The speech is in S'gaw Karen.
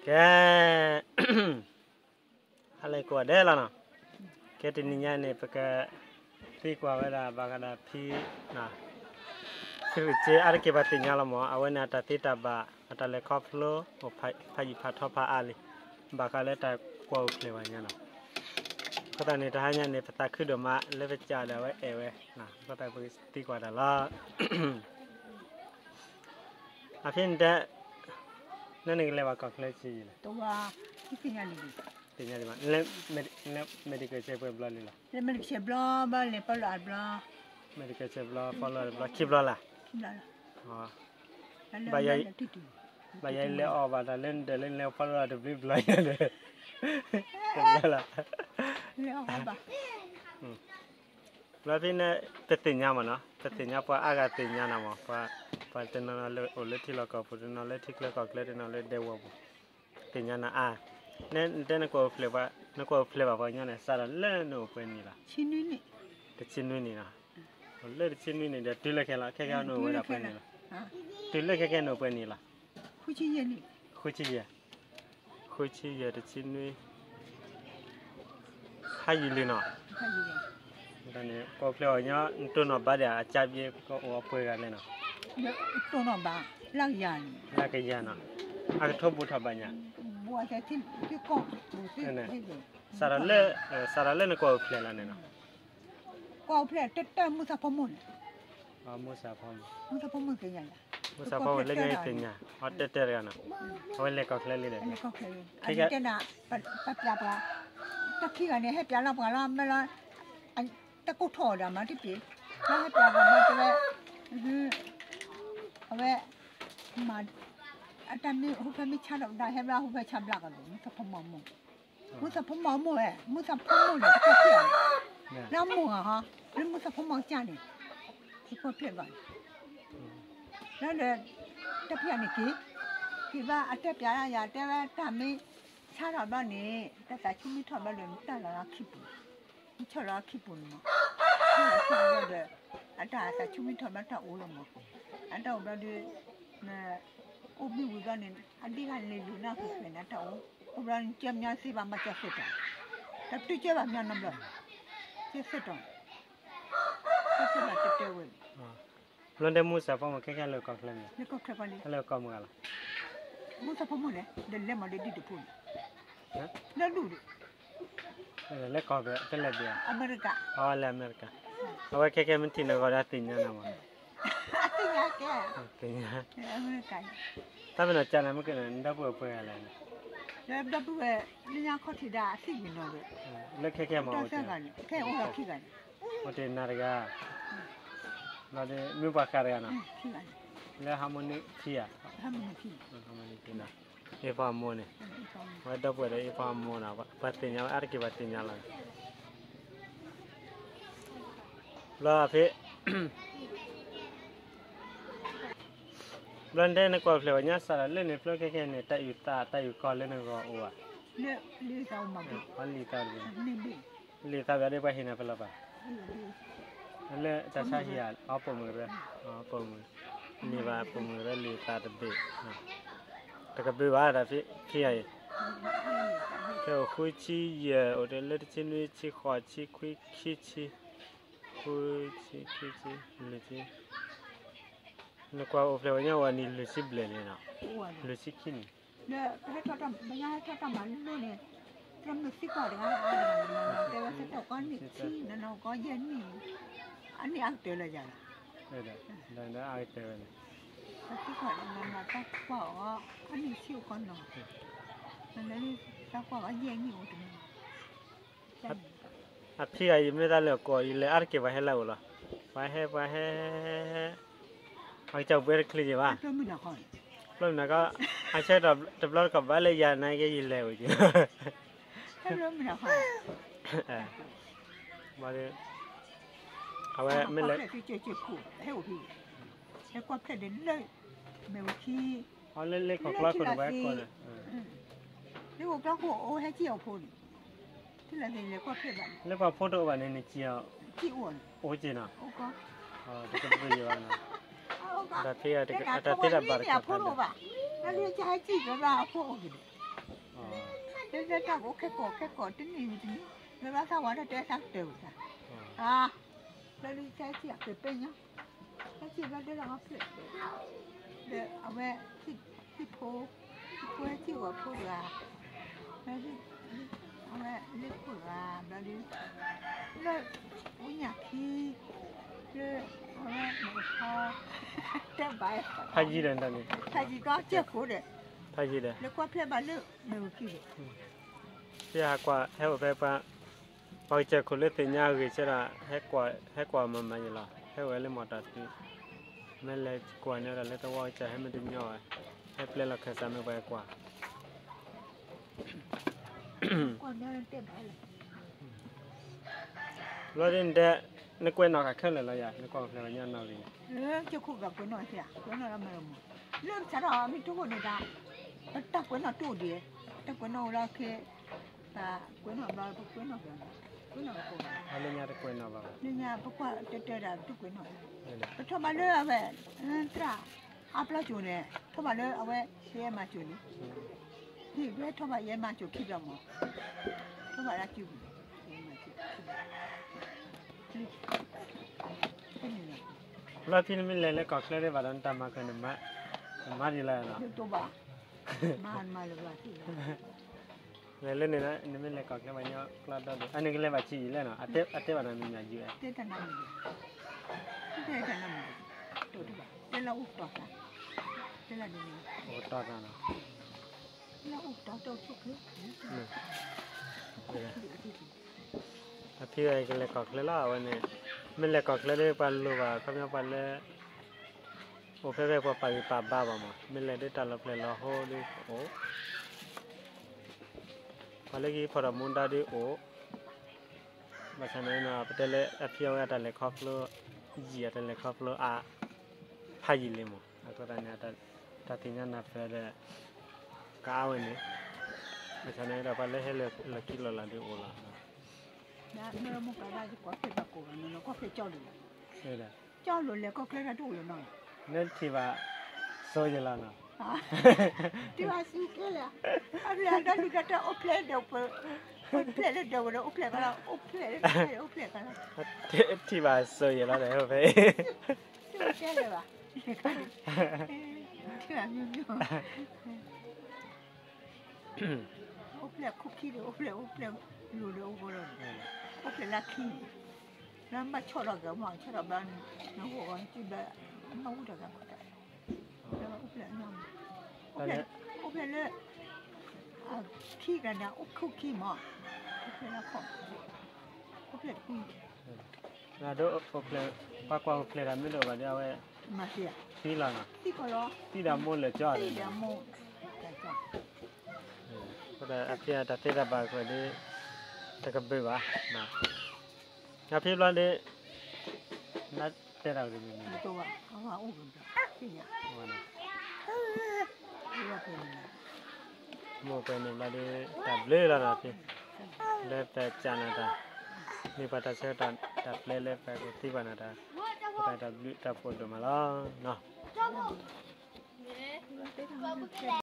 ကဲ, ဟါလၢကိးဂၤဒဲးလီၤနီၤ. ကဲတနံၤညါန့ၣ် ပကသံကွၢ်ဝဲဒၣ်ဘၣ်ဃးဒီးဖံ, ဖံရူးကၠ့အါတက့ၢ်ပှၤသ့ၣ်ညါလီၤမး အဝဲန့ၣ်အတၢ်သ့တၢ်ဘၣ် အတၢ်လဲၤခီဖျိ အိၣ်ဖးယံာ်ဖးထီဖးအါလံ, ဘၣ်ဃးလၢတၢ်ကွၢ်အိၣ်ဖျဲၣ်ဘၣ်ညါနီၤ. အဃိသတးန့ၣ် တဟါညါန့ၣ် ပသးခုဒိၣ်မးလၢပစံးဒီးအဝဲအဲၣ်ဝဲ, အဃိသတးပကသံကွၢ်တၢ်လီၤ. အဖံတဲ, နနကလဲၤဘၣ်ကီၢ်ချၢဆံးယံာ်လဲၣ်, သ့ၣ်ညါဒံးဘၣ်, လၢ medical ဆဲးပှဲၤဘျီလံလီၤ, လဲၤ medical ဆဲးဘျီဘၣ် လဲၤ follow up ဘျီ, medical ဆဲးဘျီ follow up ဘျီခံဘျီလၢ်, ဘၣ်ယၤလဲၤအီၣ်ဘၣ်တၢ်လၢနဒၢးလၢနလဲၤ follow up တဘျုးဘျီညါဒီး, တဘျီလၢ်, ဘျီဖဲန့ၣ် ပသ့ၣ်ညါမးနီၤ, ပသ့ၣ်ညါပှၤအါဂၤသ့ၣ်ညါနၤမး, ပှၤတနီၤနီၤလၢအိၣ်လၢထံလီၢ်ကီၢ်ပူၤ, တနီၤလၢထံချၢကီၢ်ချၢ, တနီၤလၢဒဲဝီၤပူၤ, သ့ၣ်ညါနၤအါ. နတဲနကွၢ်အိၣ်ဖျဲၣ်ဘၣ်, နကွၢ်အိၣ်ဖျဲၣ်ဘၣ်ပှၤကညီန့ၣ် စးထီၣ်လၢနအိၣ်ပှဲၤနံၣ်လီၤ, တဆံနွံနံၣ်နီၤ, လၢတဆံနွံနံၣ်ဒီးတုၤလၢခဲလီၤ, ခဲခဲနအိၣ်ဝဲဒၣ်ပှဲၤနံၣ်လီၤ, တုၤလၢခဲခဲနအိၣ်ပှဲၤနံၣ်လီၤ, ဃုဆံယဲၢ်, ဃုဆံယဲၢ်တဆံနွံ ဟါယံာ်လံနီၤ, န့ၣ် ကွၢ်ဖျဲၣ်အီၤညီ နတိၢ်နီၣ်ဘၣ်ဒံးအကၠါဘျ့ကအိၣ်အပှဲၤဂၤလဲၣ်နီၤ, တိၢ်နီၣ်ဘၣ်, လၢကယၤ, လၢကယၤနီၤ, အကထိဘိးထီၣ်ဘၣ်ညါ, စးထီၣ်လၢ, စးထီၣ်လၢနကွၢ်အိၣ်ဖျဲၣ်လီၤန့ၣ်နီၤ, ကွၢ်အိၣ်ဖျဲၣ်တၢ်တၢ်မူသးဖီမိၢ်န့ၣ်, မူသးဖီမိၢ်သ့ၣ်ညါ, မူသးဖီမိၢ်လၢညါအံၤသ့ၣ်ညါ, အီၤတဲတဲတဂၤနီၤ, အဝဲလဲၤကီၢ်ချၢလံဒီး, ခဲခဲ, ပျးပှၤ, တၢ်ခံဂၤန့ၣ် ဟဲပျးလီၤပှၤလီၤ မ့ၢ်လီၤ, တၢ်ကိၢ်ထီၣ်အီၤဒီးမၤတပ့ၤ, လၢဟဲပျးပှၤဘျီတဲဝဲ, အဝဲ, မၤ, အတၢ်မ့ၢ်ဟူးဖဲမ့ၢ်ဆါဒီးပဒါဟဲဘျီဟူးဖဲဆါဘျါကဒီး မူသးဖီမိၢ်မိၢ်, မူသးဖီမိၢ်မိၢ်ဝဲ, မူသးဖီမိၢ်န့ၣ် တကွၢ်ဖျဲၣ်အီၤ, လၢမိၢ်ဂၤဟီ, လၢမူသးဖီမိၢ်ကစၢ်န့ၣ်, တကွၢ်ဖျဲၣ်ဘၣ်, လၢဒီး, တၢ်ဖျဲၣ်န့ၣ်က့ၤ, က့ၤဘၣ်အတဲပျးယၤတဲဝဲတၢ်မ့ၢ်, ဆါထီၣ်ဘျီန့ၣ် တၢ်သးဆူမ့ၢ်ထီၣ်ဘျီဒီး နတၢ်လီၤလီၤခံပူၤ, နဆီၣ်လီၤလီၤခံပူၤန့ၣ်မး, ဆီၣ်လီၤခံပူၤဘျီဒီး, အတၢ်သးဆူမ့ၢ်ထီၣ်ဘျီတၢ်အိၣ်လီၤမး, အတၢ်အိၣ်ဘျီဒီး, အိၣ်မ့ၢ်ဝံၤဘျီန့ၣ် အဒ့ဂၤလဲၤလူၤနၢ်ဃဲၤဃဲၤန့ၣ် အတၢ်အိၣ်, အိၣ်ဘျီန့ၣ် ကၢမညီသ့ဘၣ်မၤကၢသ့တီၤ, တၢ်တုကၢဘၣ်မညီနီတဘျီ, ကၢသ့တီၤ, ကၢသ့ဘၣ်တဲတဲဝဲန့ၣ် ဘျီတဲမူသးဖီမိၢ်ခဲခဲလၢကီၢ်ချၢန့ၣ်, လၢကီၢ်ချၢပှၤန့ၣ်, လၢကီၢ်မုၢ်ဂၤလီၤ, မူသးဖီမိၢ်န့ၣ် ဒီးလဲၤမၤဒီးဒ်တဖိန့ၣ်, လၢဒူၣ်ဒီး, လၢကီၢ်ဖဲလဲၣ်ဘၣ်, အမဲရကၤ, အဝဲလဲၤအမဲရကၤ, အဝဲခဲခဲမ့ၢ်ထံၣ်နဂီၢ်ဒီးသ့ၣ်ညါနၤမး, သ့ၣ်ညါကဲ, သ့ၣ်ညါ, အမဲရကၤ, တၢ်မ့ၢ်နီၢ်ကၢ်န့ၣ် မ့ၢ်ကဲန့ၣ် နဒီပုၢ်ဝဲၢ်ပှဲၤဂၤလဲၣ်န့ၣ်, ဒီပုၢ်ဝဲၢ်, လၢညါခီၣ်ထံးဒၣ်အသ့ၣ်ဝံၤနီၤဒီး, လၢခဲခဲမးအိၣ်တ့ၢ်, ခဲအိၣ်လီၤခံဂၤန့ၣ်, အိၣ်တ့ၢ်နၤတဂၤ, ဘျီဒီးမ့ၢ်ပှၤဃးတဂၤနီၤ, လၢဟါမူနံခံဧါ, အ့ဖီအမိၢ်န့ၣ်, အဝဲဒီပုၢ်ဝဲၢ်ဒီးအ့ဖီအမိၢ်နီၤ, ပှၤသ့ၣ်ညါဝဲအါတက့ၢ်ပှၤသ့ၣ်ညါလီၤ, ဘျီဖဲ ဘျီနတဲနကွၢ်ဖျဲၣ်ဝဲညါစးဒီးလၢန့ၣ်ဖျိခဲခဲန့ၣ် တၢ်အုၣ်သး တၢ်အုၣ်ကီၤလၢနဂီၢ်အိၣ်ဧါ, လံာ်သးတဘ့ၣ်, လံာ်သးဘၣ်ဒီးပှၤဟ့ၣ်နၤဖဲလဲၣ်ဘၣ်, လၢတၢ်ဆါဟံၣ်ဧါ, အပိာ်မုၣ်ရၢ, အပိာ်မုၣ်, န့ၢ်ဘၣ်ပိာ်မုၣ်ရၢလံာ်သးတဘ့ၣ်, တကဘုးဘၣ်တၢ်ဖံးအံၤ, ဖဲအိၣ်ဃုဆံယဲၢ် အိၣ်တ့ၢ်လၢတဆံနွံ ဆံဃိး ဆံခွံ ခံဆံ, ဃုဆံ ခံဆံ လွံၢ်ဆံ နကွၢ်အိၣ်ဖျဲၣ်ဝဲညါဝဲနံၣ်လွံၢ်ဆံဘျဲၣ်န့ၣ်နီၤ, လွံၢ်ဆံခံနံၣ်, လၢဟဲထီၣ်တၢ်မၤလိန့ၣ်, တမုၢ်သံကွၢ်တဂၤအါတဂၤန့ၣ် တဲဝဲသတးကီနံၣ်ဆံ နနီၢ်ကီယဲၢ်နံၣ်, အနံၣ်အါကတၢၢ်လၢယၤလီၤ, အါကတၢၢ်ဝဲန့ၣ်, သံကွၢ်တဂၤမၤတၢ်ကွၢ်အီၤ, အနံၣ်ဆံအိၣ်ကီနီၤ, နလဲၤသးကွၢ်အီၤယဲၢ်နံၣ်အိၣ်တမံၤ အဖံဂၤအံၤမ့ၢ်တၢ်လၢအကိးအံၤလဲၤအါတက့ၢ်ပှၤဟဲလၢအအိၣ်လီၤ, ပှၤဟဲပှၤဟဲ, အကစၢ်ပှဲၤတချံယံၤဘၣ်, ဖျိမုၢ်နၤခီ, ဖျိမုၢ်နၤခီ, အဆၢကတီၢ်တဘျီတခီၣ်ဘၣ်လၢယၤနာ်က့ယလဲၤအိၣ်က့ၤ, ဖျိမုၢ်နၤခီ, ဘၣ်ဒီး, အဝဲမ့ၢ်လဲၤ, ဟဲအိၣ်ဖံ, ဟဲကွၢ်ဖျဲၣ်ဒီးလၢ, မ့ၢ်ဝံၤခံ, အလၢလၢခီၣ်ကျီခိၣ်န့ၣ်ဝဲကိးန့ၣ်, လၢခီၣ်ကျီခိၣ်အိၣ်ဟဲက့ၤအိၣ်ဖိန့ၣ် လၢပှၤဖိတအိၣ်ဘၣ်န့ၣ် နစံၢ်အီၤ, အိၣ်က့ၤနီၤ, တကဘုးယံၤဘၣ်နီၤ, တၢ်သ့တၢ်ဘၣ်တခါ, အဖိတအိၣ်ဘၣ်, လၢလၢကဟဲက့ၤဒီးအဖိအိၣ်က့ၤန့ၣ်, တဲတဲတၢ်ကအိၣ်ခဲကိာ်ခဲကိာ်တနံၣ်ဝံၤတနံၣ်, မ့ၢ်ဘၣ်သးဝါဒီးတဲသးကတၢၢ်ဝံၤသး, အါ, ဘျီဒုးဆဲဆံအကပ့ၢ်ညီ, ဆဲဆံဘျီဒုးလီၤဟီဖျၢၣ်, ဒီးအဝဲ, ဟံၣ်ဖိ, ဟံၣ်ဖိဟဲဆံဂီၤဖိတဂၤ, အဝဲလ့ၣ်ခိၣ်တဂၤ, ဘျီဒုး, လၢ, အိၣ်ညၣ်ခံ, လၢ, အဝဲမ့ၢ်ခီ, တဲဘၣ်, ဖးယံၤဒီး, ဖးယံၤကီးကဲၢ်ခိၣ်ဒီး, ဖးယံၤဒီး, လၢကွၢ်ဖျဲၣ်ဘၣ်လၢမ့ၢ်ဝံၤခံဒီး ဖဲဟးကွၢ်ဟဲအိၣ်ဖဲပှၤ, ပှၤကစၢၢ်ခိၣ်လၢသ့ၣ်ညါအဂ့ၢ်ဆဲဒီး, ဟဲကွၢ်မၤမၤယံၤလီၤ, ဟဲအိၣ်ဝဲလၢမီၢ်တၢ်တုၤ, မ့ၢ်လဲၤကွၢ်န့ၣ်ဒီးလၢသဝီကစၢ်ဟဲမ့ၢ်တညီဝဲ, ဟဲပျဲလီၤခၢၣ်စးမ့ၢ်ပှၤဟဲကွၢ် ဘျီဒ်နတဲ, နကွဲးနီၣ်ဃာ်ခဲလၢာ်လီၤယၤ, နကွၢ်ဖျဲၣ်ဝဲညါနီၣ်ဂံၢ်န့ၣ်, လၢကခိၣ်ကကွဲးနီၣ်, ကွဲးနီၣ်လၢမၤလီၤမး, လၢပစးထီၣ်မ့ၢ်တအိၣ်န့ၣ်ဒၣ်, တၢ်ကွဲးနီၣ်တအိၣ်ဒံး, တၢ်ကွဲးနီၣ်အိၣ်လီၤခဲ, ပကွဲးနီၣ်ဘျီပကွဲးနီၣ်ဘျီ, ကွဲးနီၣ်ဘျီ, လၢညါတကွဲးနီၣ်ဘၣ်, လၢညါပကွၢ်တၢၢ်တၢၢ်ဒၣ်ပတကွဲးနီၣ်, ပထီၣ်ဘၣ်လၢအဝဲ, သရၣ်, အါပျီစိၤန့ၣ်, ထီၣ်ဘၣ်လၢအဝဲ, ယဲမၤစိၤန့ၣ်, ဟ့ၣ်ဝဲထီၣ်ဘၣ်ယဲမၤစိၤခံဘျီမး, ထီၣ်ဘၣ်လၢက, ဘျီဖဲနမ့ၢ်လဲၤလၢကီၢ်ချၢဒ်ဘၣ်ဒီးနတၢ်မၤကၢၢ်န့ၣ်, နမၤဒ်လဲၣ်နီၤ, လဲၤလၢန့ၣ်, နမ့ၢ်လဲၤကီၢ်ချၢဘၣ်ညီကျီဒီဒိၣ်, အန့ၣ်ကလဲၤဘၣ်ဆံးယံာ်လဲၣ်နီၤ, အတဲဘၣ်နၤမ့ၢ်မၤယံာ်ဝဲ, အိၣ်တီၢ်သးနီၤ, အဖံဝဲကလဲၤကီၢ်ချၢလီၤ, အဝဲန့ၣ်, မ့ၢ်လဲၤကီၢ်ချၢဒ်ပှၤလိၣ်ဘၣ် ခီပညီပှၤလၢ, အိၣ်ဖဲဖဲပှၤပာ်ဂံၢ်ပာ်ဘါဘၣ်မး, မ့ၢ်လဲၤဒ်တၢ်လီၤပျဲၢ်လီၤဟိဒ်အိၣ် ပှၤလၢကဟံးဖီၣ်ထီၣ်မူဒါဒ်အိၣ်, ဘၣ်ဆၣ်န့ၣ် ပတဲလၢအဖံအဝဲအတၢ်လဲၤခီဖျိ, ယံာ်အတၢ်လဲၤခီဖျိအါ, ဖးယံာ်လံမး, အဃိသတးန့ၣ်, တၢ်သ့ၣ်ညါနၢ်ပၢၢ်ဒီး, ကအါဝဲန့ၣ်, ဘၣ်ဆၣ်န့ၣ်ဒီးပှၤလၢဟဲလၢာ်ခံလီၢ်လီၢ်ဒ်အိၣ်လီၤ, မ့ၢ်မ့ၢ်ကဘၣ်ကီၢ်ဖဲဘၣ်ကိၢ်ဘၣ်နီၤ ကီၢ်ဖဲကၠီလိၤလီၤ, ကၠီလိၤလဲၤကီၢ်ချၢတၢ်တအိၣ်လၢၤနီၤ, နထံၣ်ဘၣ်, စိၤယလီၤနီၤ, ထံၣ်ဘၣ်စူၤကဲလၢာ်, အဖျဲၣ်ဒီဒုၣ်ဒီတၢ်အိၣ်ဖျဲၣ်ဒီးပ, အိၣ်ဖျဲၣ်လၢဒၢးဝဲဒီးအိၣ်ဖျဲၣ်ကလီၤ အိၣ်ဖျဲၣ်လၢဒၢးဝဲဒီးအိၣ်ဖျဲၣ်ကလီၤ, ထံၣ်ဘၣ်စိၤယလီၤဒီးဖဲ, စူၤကဲလၢာ်ဘၣ်, ထံၣ်ဘၣ်မ့ၢ်မ့ၢ် အိၣ်ဖျဲၣ်ခိၣ်ခံဒီး အိၣ်ဖျဲၣ် အိၣ်ဖျဲၣ်လိၤဒီးအိၣ်ဂီၢ်လီၤ, အိၣ်ဖျဲၣ်လၢခံန့ၣ်, လၢဘၣ်ဆီၣ်ထီၣ်ဂၤမ့ၢ် ဆီၣ်ထီၣ်ဘျီ, နဂီၢ်ဂီၢ်နစုဘျီ, ဘၣ်အိၣ်တဂၤမ့ၢ်, အိၣ်ဖျဲၣ်, အိၣ်ဖျဲၣ်လၢ, အခံကန့ၣ် အိၣ်ခိၣ်ခံမ့ၢ်, အိၣ်ဖျဲၣ်လၢခီၣ်, အိၣ်ဖျဲၣ်သံ ဒ်အိၣ်ဖျဲၣ်, ပှၤကွၢ်အိၣ်ဖျဲၣ်တၢ်မ့ၢ်တအိၣ်ဘၣ်ဒီးအဝဲ, သံလီၤနီၤ, သံဒီးမိၢ်လၢာ်ကၠီ, အဖံအတၢ်သ့တၢ်ဘၣ်ကွဲးဒီး, တကဘုးဘၣ်, အဖံဘျီဒီး, နတဲတၢ်ဂ့ၢ်မ့ၢ်န့ၣ် မိၢ်ပှဲၤန့ၣ်ဘျီဒီး, တၢ်ဘျုးလီၤနီၤဖံ, လၢပစးနၤတၢ်, မ့ၢ်ပှၤတၢ်ဆၢကတီၢ်တၢ်ပျဲလၢပကသံကွၢ်နၤတၢ်, တၢ်ဘျုးတၢ်ဖှိၣ်ဒိၣ်မးလီၤနီၤ.